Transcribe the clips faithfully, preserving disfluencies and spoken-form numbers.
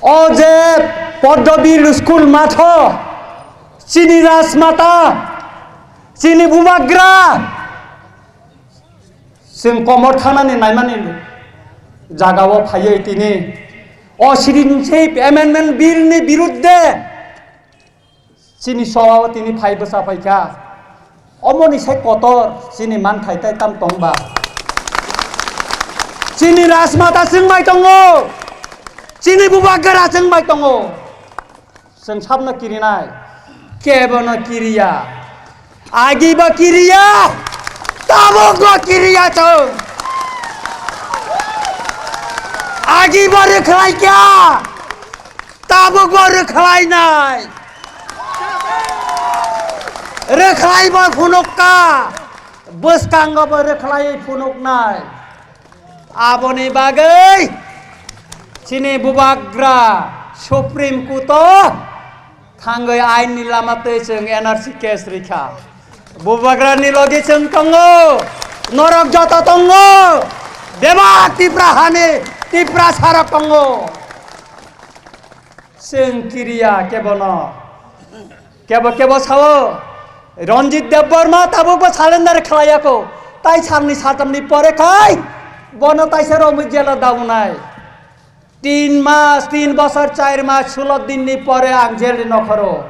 O je Poddobil school matho, chini Rajmata, chini Bubagra, chwng komor thanani naimani jagao phaiwi tini o Citizenship Amendment Bill ni birudde chini soao tini phai bwsa phaikha. Omoni sai kotor chini manthai tai tam tongba. Chini Rajmata chwng bai tongo. Chini Bubagra chwng bai tongo. Chwng sabno kirinai. Kebono kiriya. Agibo kiriya. Tabukbo kiriya chwng. Agibo rwkhlaikha. Tabukbo rwkhlainai. Rwkhlaibo phunukka. Bwskango bo rwkhlaiwi phunuknai. Aboni bagwi chini Bubagra Supreme Court-o thangwi ainni lama twi chwng N R C case rikha. Bubagrani logi chwng tongo, norok joto tongo, bebak Tipra hani Tiprasarok tongo. Chwng kiriya kebono. Kebo kebo sao, Ranjit Debbarma tabukbo surrender khlaiyakho. Tai salni saltamni pore khai bono taisa romwi jelo dabunai. Tin mas, tin bosor, char mas, sulo dinni pore ang jelni nokhoro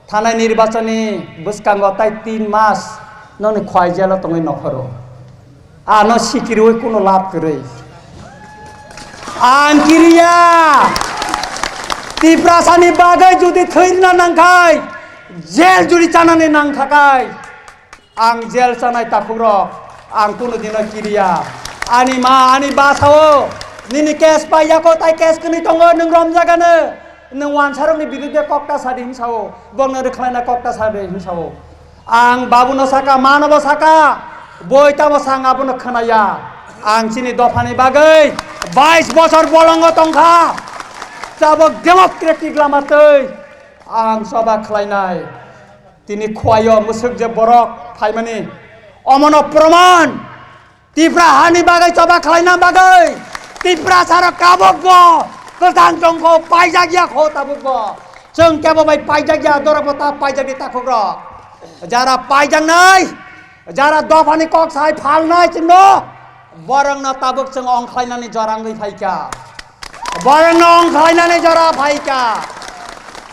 thanai nirbachonni bwskango tai tin mas noni khwai jelo tongwi nokhoro. Ano sikirwi kuno lab kwrwi. Ang kiriya. Tiprasani bagwi judi thwina nangkhai, jel judi chanani nangkhakai, ang jel chanai takhukrok, ang kuno dino kiriya. Ani ma, ani ba sao, nini case paiyako, tai case kwnwi tongo, nwng romjagano. Nwng wansarokni birudde kokta sadi hin sao, bokno rwkhlaina kokta sadi hin sao. Ang babuno saka, manobo saka, boi tamo sa ang abono khwnaya. Ang chini dophani bagwi bais bosor bolongo tongkha. Tabok democratic lama twi ang choba khlainai. Tini khuaio mwswk je borok phaimani, omono proman. Tipra hani bagwi choba khlaina bagwi Tiprasarok tabukbo kwthang tongkho, paijak ya kho tabukbo. Chwng kebo bai paijak ya, dorokbo ta paijak di takhukrok. Jara paijaknai, jara dophani kok sai phalnai chwngno, borokno tabuk chwng ongkhlainani jora wngwi phaikha. Borokno ongkhlainani jora phaikha.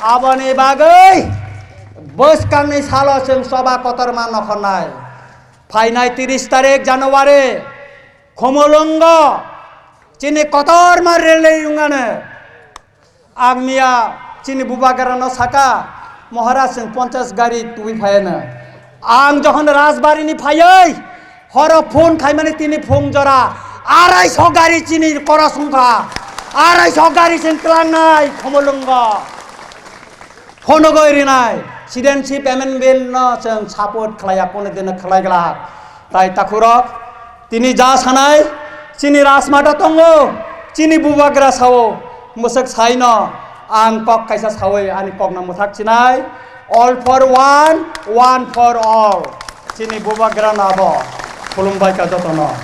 Aboni bagwi bwskangni salo chwng choba kotorma nokhornai. Phainai tris tarik January, Khumulwngo chini kotorma rally wngmano. Ang miya chini Bubagrano saka, "Maharaj, chwng ponchas gari twi phaiano." Ang jokhon Rajbarini phaiwi, horo phone khaimani tini phung jora, arai so gari chini koros wngkha, arai so gari chwng tlangnai Khumulwngo. Phonogoi rinai, Citizenship Amendment Bill no chwng support khlaiya, kono dino khlai glak. Tai takhurok, tini ja sanai, chini Rajmata tongo, chini Bubagra sao, mwswk saino, ang kok kaisa sawi, ani kokno mwthak chinai, all for one, one for all. Chini Bubagra no abo, khulumbai ka jotono.